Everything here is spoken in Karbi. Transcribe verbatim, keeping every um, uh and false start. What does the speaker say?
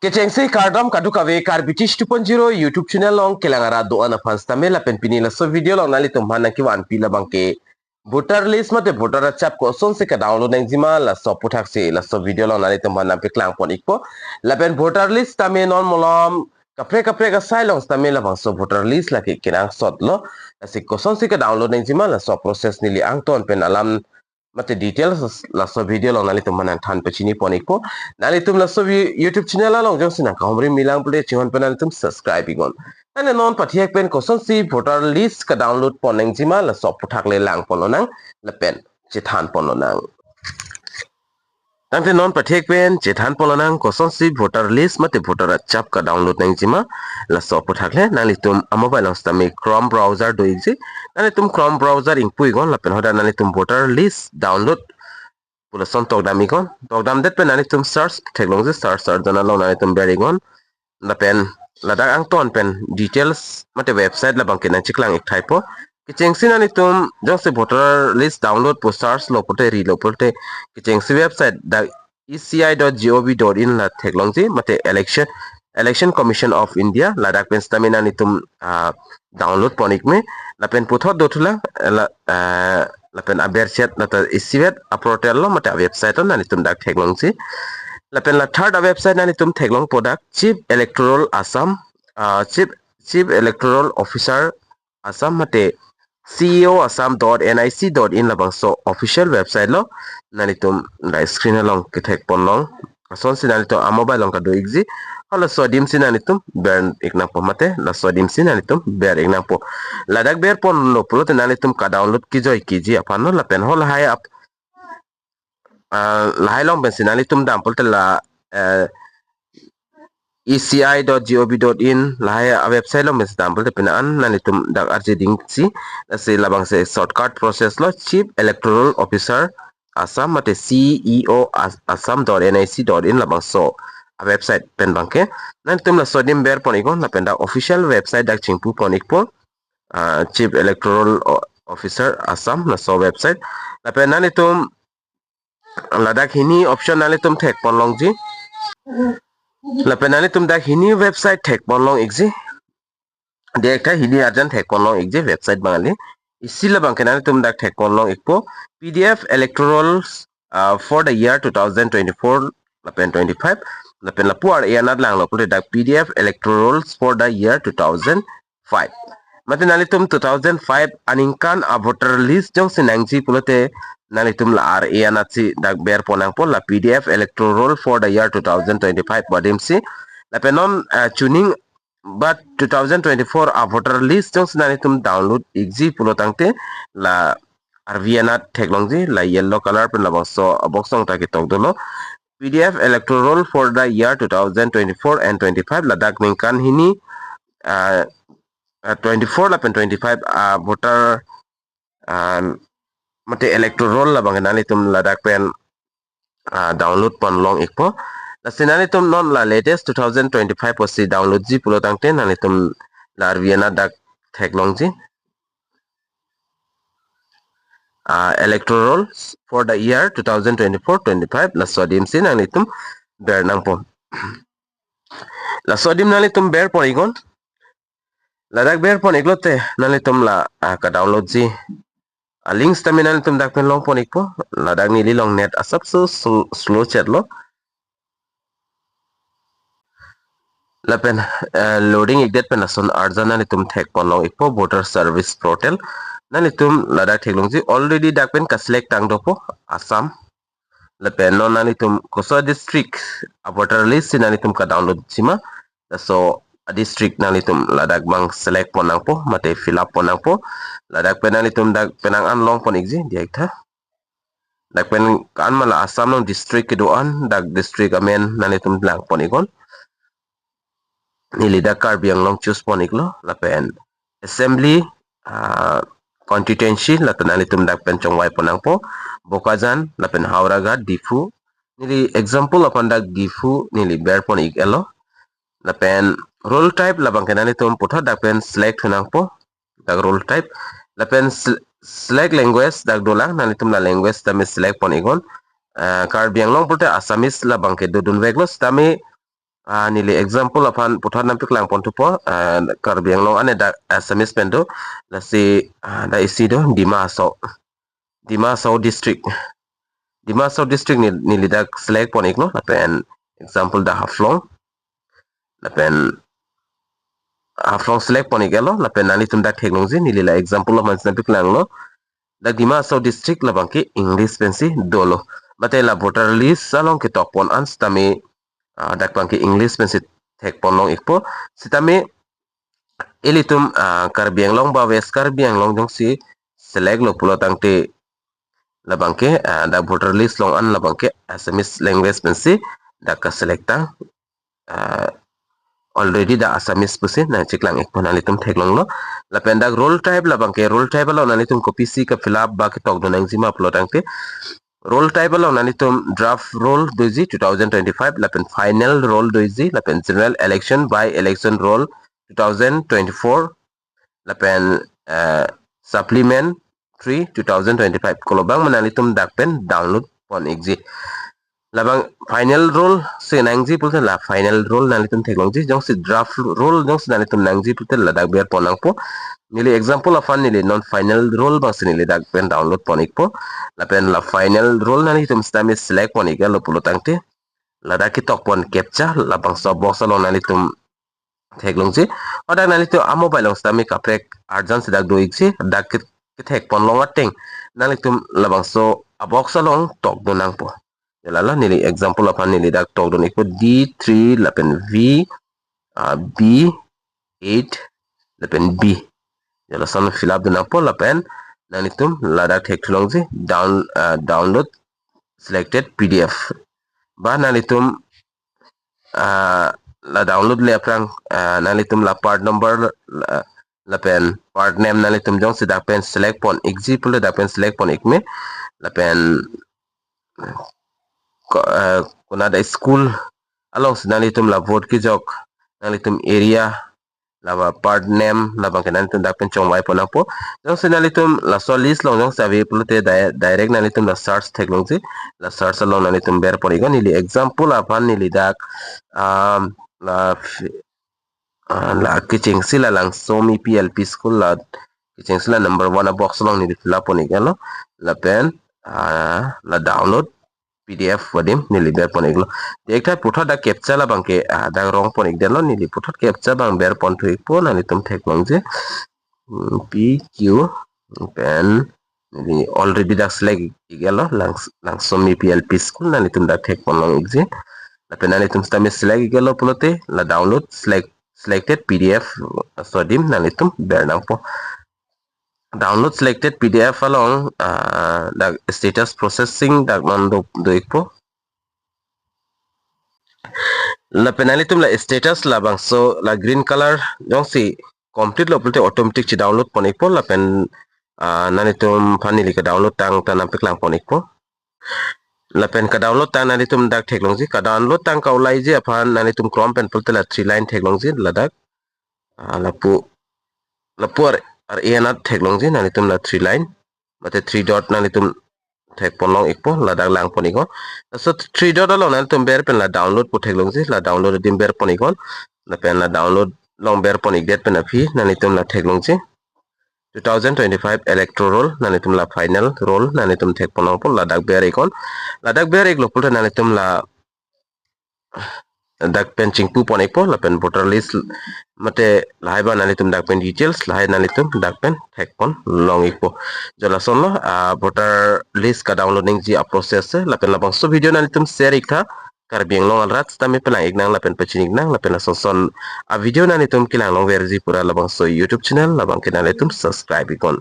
Kechengsi kardom kadokave, Karbi Tish two point zero YouTube channel along kelang arat do-an aphan sitame lapen pini laso video along nanglitum aphan nangkevanpi labangke voter list mate voter achap kosonsi ke-download nangjima laso aputhaksi laso video along nanglitum aphan nangpeklang pon ikpo. Lapen voter list sitame non malom kaprek kaprek asai along sitame labangso voter list lake kenangsot lo. Lasi kosonsi ke-download nangjima laso process neli angton pen alam mate details laso video along nanglitum aphan nangthan pachini pon ikpo. Nanglitum laso vi-, YouTube channel along jongsi nangkahumri milang pule chinghon pen nanglitum subscribe iknon. Tangte non pathek pen kosonsi voter list ke-download pon nangjima laso aputhak le lang pon lonang lapen chethan pon lonang. Tangte non pathek pen chethan pon lonang kosonsi voter list mate voter achap ke-download nangjima laso aputhak le. Nanglitum a-mobile along sitame Chrome browser do ikji. Nanglitum Chrome browser ingpu iknon lapen hadak nanglitum voter list download pu lason tokdam iknon. Tokdamdet pen nanglitum search theklongji, search search jona along nanglitum ber iknon. Lapen ladak angton pen details mate website labangke nangcheklang ik thaipo. Kechengsi nanglitum jongsi voter list download pu search lo pute, ri lo pute, kechengsi website dak E C I dot gov dot in la theklongji mate election, Election Commission of India, ladak pen sitame nanglitum, ah, download pon ikme. Lapen puthot dothulang, eh, la, eh, lapen aberchet lata isivet a-portal lo mate a-website lo, nanglitum dak theklongji. Lapen la third a-website nanglitum theklongpo dak Chief Electoral Assam, ah, Chief, Chief Electoral Officer Assam mate C E O Assam dot N I C dot in labangso official website lo. Nanglitum la screen along kethek pon long asonsi nanglitum a-mobile along kedo ikji. Halaso adimsi nanglitum ber ik nangpo mate laso adimsi nanglitum ber ik nangpo. Ladak ber ponlo pulote nanglitum ke-download kejoi keji aphan lo lapen halahai ap-, ah, lahai along pensi nanglitum dam pulote la, eh, E C I dot gov dot in lahai a-website along pensi dam pulote pini an nanglitum dak arje dingsi, lasi labangsi shortcut process lo, Chief Electoral Officer Assam mate C E O As-, Assam dot N I C dot in labangso a-website pen abangke. Nanglitum laso adim ber pon iknon lapen dak official website dak chingpu pon ikpo, ah, Chief Electoral O-, Officer Assam laso website. Lapen nanglitum ladak hini option nanglitum thek pon longji. Lapen nanglitum dak hini website thek pon long ikji. Dak ta hini arjan thek pon long ikji website abang kali. Isi labangke nanglitum dak thek pon long ikpo P D F electorals, uh, for the year two thousand twenty-four lapen twenty-five. Lapen lapu ar-e anat langlo pulote dak P D F electorals for the year two thousand five. Mate nanglitum two thousand five aningkan a-voter list jongsi nangji pulote nanglitum la ar-e anatsi dak ber pon nangpo, la P D F electoral for the year two thousand twenty-five pu adimsi. Lapen non, eh, chuning bat two thousand twenty-four a-voter list jongsi nanglitum download ikji pulo tangte la arvi anat thek longji, la yellow color pen labangso a-box along ta ketok dolo. P D F electoral for the year two thousand twenty-four and twenty-five, ladak ningkan hini, ah, ah, twenty-four lapen twenty-five, ah, voter, ah, mate electoral labang nanglitum ladak pen, ah, download pon long ikpo. Lasi nanglitum non la latest two thousand twenty-five pusi download ji pulo tangte nanglitum la arvi anat dak thek longji. Ah, electoral for the year two thousand twenty-four twenty-five, laso adimsi nanglitum ber nangpo. Laso adim nanglitum ber pon iknon. Ladak ber pon iklote nanglitum la, ah, ke-download ji a-link sitame nanglitum dak pen long pon ikpo. Ladak neli along net asapso sl-, slow chet lo. Lapen, eh, loading ikdet pen lason arjan nanglitum thek pon long ikpo, voter service portal. Nanglitum ladak thek longji, already dak pen ke-select tang dopo Assam. Lapen non nanglitum koso district a-voter list si nanglitum ke-download jima, laso a-district nanglitum ladak abang select pon nangpo mate fill up pon nangpo. Ladak pen nanglitum dak penang an long pon ikji, dak ta. Dak pen ko-an ma la Assam along district kedo-an, dak district amen nanglitum lang pon iknon. Neli dak Karbi Anglong choose pon iklo, lapen assembly, ah, constituency, lapen nanglitum dak pen chongvai pon nangpo, Bokajan, lapen Howraghat, Diphu. Neli example aphan dak Diphu neli ber pon ik-et lo. Lapen roll type labangke nanglitum puthot dak pen select thu nangpo. Dak roll type. Lapen sel-, select language dak dolang, nanglitum la language sitame select pon iknon. Ah, Karbi Anglong pulote Assamese labangke dodun veklo sitame Ah, neli example aphan puthot nangpeklang pon thupo, ah, Karbi Anglong ane dak Assamese pen do, lasi, ah, dak isi do, Dima Hasao. Dima Hasao district. Dima Hasao district ni, neli dak select pon iklo, lapen example dak Haflong. Lapen Haflong select pon iklo, lapen nanglitum dak theklongji, neli la example aphan si nangpeklanglo. Dak Dima Hasao district labangke English pensi dolo. Mate la voter list along ketok pon an sitame, ah, dak abangke English pensi thek pon long ikpo. Sitame ilitum, ah, Karbi Anglong ba West Karbi Anglong jongsi select lo pulo tangte labangke, ah, dak voter list along an labangke Assamese language pensi dak ka-select tang. Ah, already dak Assamese pusi nangcheklang ikpo, nanglitum theklonglo. Lapen dak roll type labangke, roll type along nanglitum kopisi ka-fill up ba ketok dun nangji ma pulo tangte, roll type along nanglitum draft roll doji two thousand twenty-five, lapen final roll doji, lapen general election by election roll two thousand twenty-four, lapen, eh, supplementary two thousand twenty-five. Kolobang ma nanglitum dak pen download pon ikji. Labang final roll si nangji pulote la final roll nanglitum theklongji, jongsi draft roll jongsi nanglitum nangji pulote ladak ber pon nangpo. Neli example aphan neli non final roll abangsi neli dak pen download pon ikpo. Lapen la final roll nanglitum sitame select pon iklo pulo tangte, ladak ketok pon captcha labangso box along nanglitum theklongji. Hadak nanglitum a-mobile along sitame kaprek arjan si dak do ikji, dak ke-, kethek pon long ateng nanglitum labangso a-box along tok dun nangpo. Jolalo neli example aphan neli dak tok dun ikpo D three lapen V, ah, B eight lapen B. Jolason fill up dun nangpo lapen nanglitum ladak thek thulongji down, ah, download selected P D F. Ba nanglitum, ah, la download le aphrang, ah, nanglitum la part number, la, lapen part name nanglitum jongsi dak pen select pon ikji pulo dak pen select pon ikme, lapen ko-, ah, konat a-school alongsi nanglitum la vote kejok, nanglitum area, laba part name, labangke nanglitum dak pen chongvai pon nangpo. Jongsi nanglitum laso list along jongsi ave pulote di-, direct nanglitum la search theklongji, la search along nanglitum ber pon iknon. Neli example aphan neli dak, um, la fi-, ah, la kechengsi la Langsomi P L P school la kechengsi la number one a-box along neli fill up pon iklo. Lapen, ah, la download P D F adim neli ber pon iklo. Dak tha puthot dak captcha labangke, ah, dak rong pon ikdetlo, neli puthot captcha abang ber pon thu ikpo, nanglitum theklongji. Hmm, P Q pen neli already dak select iklo, Langs-, Langsomi P L P school, nanglitum dak thek pon long ikji. Lapen nanglitum sitame select iklo pulote la download select, selected P D F, laso adim nanglitum ber nangpo. Download selected P D F along, ah, dak status processing dak non do, do ikpo. Lapen nanglitum la status labangso la green color jongsi complete lo pulote automatic che-download pon ikpo lapen, ah, nanglitum aphan neli ka-download tang ta nangpeklang pon ikpo. Lapen ka-download tang nanglitum dak theklongji, ka-download tang ka-ulaiji aphan nanglitum Chrome pen pulote la three line theklongji ladak. Ah, lapu, lapu ar, ar-e anat theklongji nanglitum la three line. Mate three dot nanglitum thek pon long ikpo, ladak lang pon iknon. Laso three dot along nanglitum ber pen la download pu theklongji, la download adim ber pon iknon. Lapen la download along ber pon ikdet pen aphi nanglitum la theklongji two thousand twenty-five electoral roll, nanglitum la final roll nanglitum thek pon longpo, ladak ber iknon. Ladak ber iklo pulote nanglitum la dak pen chingpu pon ikpo, lapen voter list mate lahai ba nanglitum dak pen details, lahai nanglitum dak pen thek pon long ikpo. Jolasonlo, ah, voter list ka-download nangji a-process, lapen labangso video nanglitum share iktha, Karbi Anglong arat sitame pelang iknang lapen pachini iknang, lapen lason son a-video nanglitum kelang longverji pura labangso YouTube channel labangke nanglitum subscribe iknon.